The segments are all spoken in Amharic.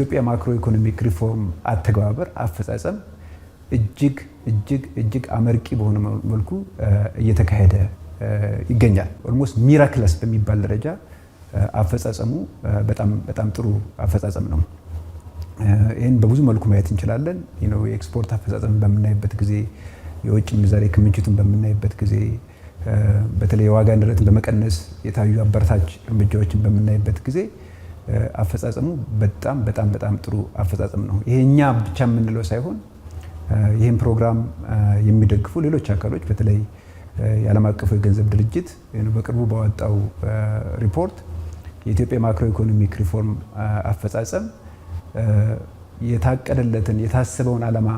የኢትዮጵያ macroeconomic reform አተገባበር አፈጻጸም እጅግ እጅግ እጅግ አመርቂ በሆነ መልኩ እየተካሄደ ይገኛል። Almost miraculous በሚባል ደረጃ አፈጻጸሙ በጣም በጣም ጥሩ አፈጻጸም ነው። ይህን በብዙ መልኩ ማየት እንችላለን። የኤክስፖርት አፈጻጸም በምናይበት ጊዜ፣ የውጭ ምንዛሬ ክምችቱን በምናይበት ጊዜ፣ በተለይ የዋጋ ንረትን በመቀነስ የታዩ አበረታች እርምጃዎችን በምናይበት ጊዜ አፈጻጸሙ በጣም በጣም በጣም ጥሩ አፈጻጸም ነው። ይሄ እኛ ብቻ የምንለው ሳይሆን ይህን ፕሮግራም የሚደግፉ ሌሎች አካሎች፣ በተለይ የዓለም አቀፉ የገንዘብ ድርጅት በቅርቡ ባወጣው ሪፖርት የኢትዮጵያ macroeconomic reform አፈጻጸም የታቀደለትን የታሰበውን ዓላማ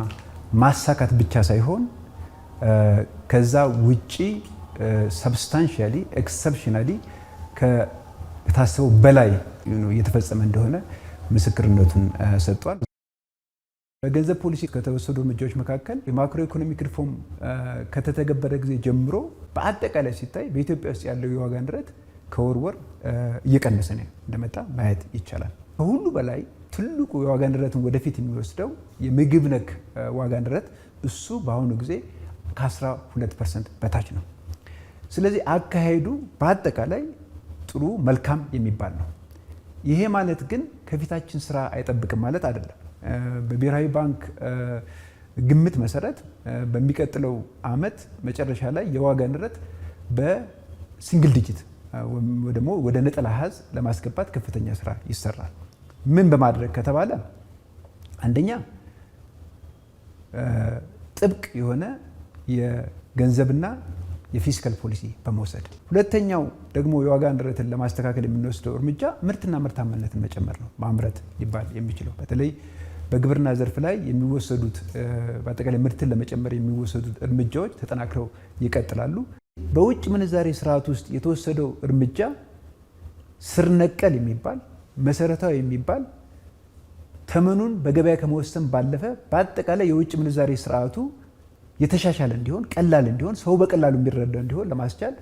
ማሳካት ብቻ ሳይሆን ከዛ ውጪ substantially, exceptionally ከታሰበው በላይ እየተፈጸመ እንደሆነ ምስክርነቱን ሰጥቷል። በገንዘብ ፖሊሲ ከተወሰዱ እርምጃዎች መካከል የ macroeconomic reform ከተተገበረ ጊዜ ጀምሮ በአጠቃላይ ሲታይ በኢትዮጵያ ውስጥ ያለው የዋጋ ንረት ከወር ወር እየቀነሰ ነው እንደመጣ ማየት ይቻላል። ከሁሉ በላይ ትልቁ የዋጋ ንረትን ወደፊት የሚወስደው የምግብ ነክ ዋጋ ንረት፣ እሱ በአሁኑ ጊዜ ከ12% በታች ነው። ስለዚህ አካሄዱ በአጠቃላይ ጥሩ፣ መልካም የሚባል ነው። ይሄ ማለት ግን ከፊታችን ስራ አይጠብቅም ማለት አይደለም። በብሔራዊ ባንክ ግምት መሰረት በሚቀጥለው ዓመት መጨረሻ ላይ የዋጋ ንረት በ single digit ደግሞ ወደ ነጠላ አሃዝ ለማስገባት ከፍተኛ ስራ ይሰራል። ምን በማድረግ ከተባለ፣ አንደኛ ጥብቅ የሆነ የገንዘብና የ fiscal policy በመውሰድ፣ ሁለተኛው ደግሞ የዋጋ ንረትን ለማስተካከል የምንወስደው እርምጃ ምርትና ምርታማነትን መጨመር ነው። ማምረት ሊባል የሚችለው በተለይ በግብርና ዘርፍ ላይ የሚወሰዱት፣ በአጠቃላይ ምርትን ለመጨመር የሚወሰዱት እርምጃዎች ተጠናክረው ይቀጥላሉ። በውጭ ምንዛሬ ስርዓት ውስጥ የተወሰደው እርምጃ ስር ነቀል የሚባል፣ መሰረታዊ የሚባል፣ ተመኑን በገበያ ከመወሰን ባለፈ በአጠቃላይ የውጭ ምንዛሬ ስርዓቱ የተሻሻለ እንዲሆን፣ ቀላል እንዲሆን፣ ሰው በቀላሉ የሚረዳው እንዲሆን ለማስቻል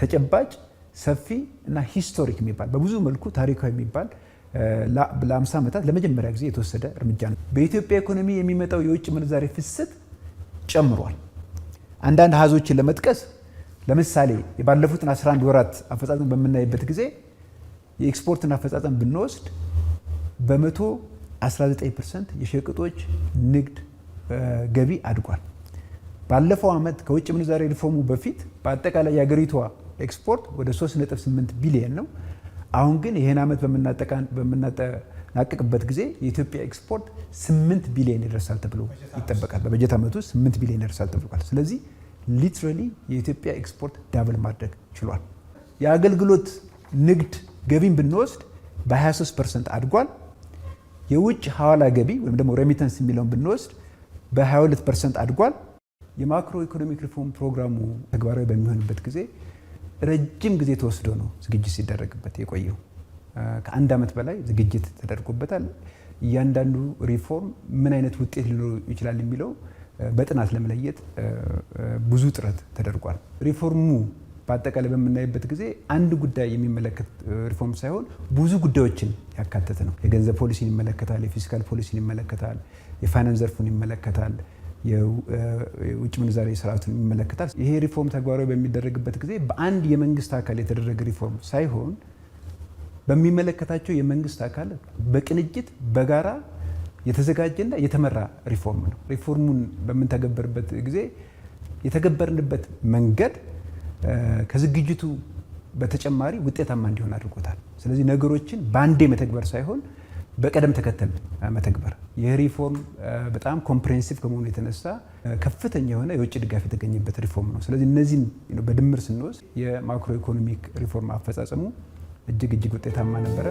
ተጨባጭ፣ ሰፊ እና historic የሚባል፣ በብዙ መልኩ ታሪካዊ የሚባል፣ ለ50 ዓመታት ለመጀመሪያ ጊዜ የተወሰደ እርምጃ ነው። በኢትዮጵያ ኢኮኖሚ የሚመጣው የውጭ ምንዛሬ ፍሰት ጨምሯል። አንዳንድ አሃዞችን ለመጥቀስ፣ ለምሳሌ የባለፉትን 11 ወራት አፈጻጸም በምናይበት ጊዜ የኤክስፖርትን አፈጻጸም ብንወስድ በ119% የሸቀጦች ንግድ ገቢ አድጓል። ባለፈው ዓመት ከውጭ ምንዛሬ ሪፎርሙ በፊት በአጠቃላይ የሀገሪቷ ኤክስፖርት ወደ 3.8 ቢሊየን ነው። አሁን ግን ይህን ዓመት በምናጠናቀቅበት ጊዜ የኢትዮጵያ ኤክስፖርት 8 ቢሊየን ይደርሳል ተብሎ ይጠበቃል። በበጀት ዓመቱ 8 ቢሊየን ይደርሳል ተብሏል። ስለዚህ literally የኢትዮጵያ export double ማድረግ ችሏል። የአገልግሎት ንግድ ገቢን ብንወስድ በ23% አድጓል። የውጭ ሐዋላ ገቢ ወይም ደግሞ remittance የሚለውን ብንወስድ በ22% አድጓል። የ macroeconomic reform ፕሮግራሙ ተግባራዊ በሚሆንበት ጊዜ ረጅም ጊዜ ተወስዶ ነው ዝግጅት ሲደረግበት የቆየው። ከአንድ ዓመት በላይ ዝግጅት ተደርጎበታል። እያንዳንዱ ሪፎርም ምን አይነት ውጤት ሊኖረው ይችላል የሚለው በጥናት ለመለየት ብዙ ጥረት ተደርጓል። ሪፎርሙ በአጠቃላይ በምናይበት ጊዜ አንድ ጉዳይ የሚመለከት ሪፎርም ሳይሆን ብዙ ጉዳዮችን ያካተተ ነው። የገንዘብ ፖሊሲን ይመለከታል፣ የ fiscal policy ን ይመለከታል፣ የፋይናንስ ዘርፉን ይመለከታል፣ የውጭ ምንዛሬ ስርዓቱን ይመለከታል። ይሄ ሪፎርም ተግባራዊ በሚደረግበት ጊዜ በአንድ የመንግስት አካል የተደረገ ሪፎርም ሳይሆን በሚመለከታቸው የመንግስት አካል በቅንጅት በጋራ የተዘጋጀና የተመራ ሪፎርም ነው። ሪፎርሙን በምንተገበርበት ጊዜ የተገበርንበት መንገድ ከዝግጅቱ በተጨማሪ ውጤታማ እንዲሆን አድርጎታል። ስለዚህ ነገሮችን በአንዴ መተግበር ሳይሆን በቅደም ተከተል መተግበር። ይህ ሪፎርም በጣም comprehensive ከመሆኑ የተነሳ ከፍተኛ የሆነ የውጭ ድጋፍ የተገኘበት ሪፎርም ነው። ስለዚህ እነዚህን በድምር ስንወስድ የ macroeconomic reform አፈጻጸሙ እጅግ እጅግ ውጤታማ ነበረ።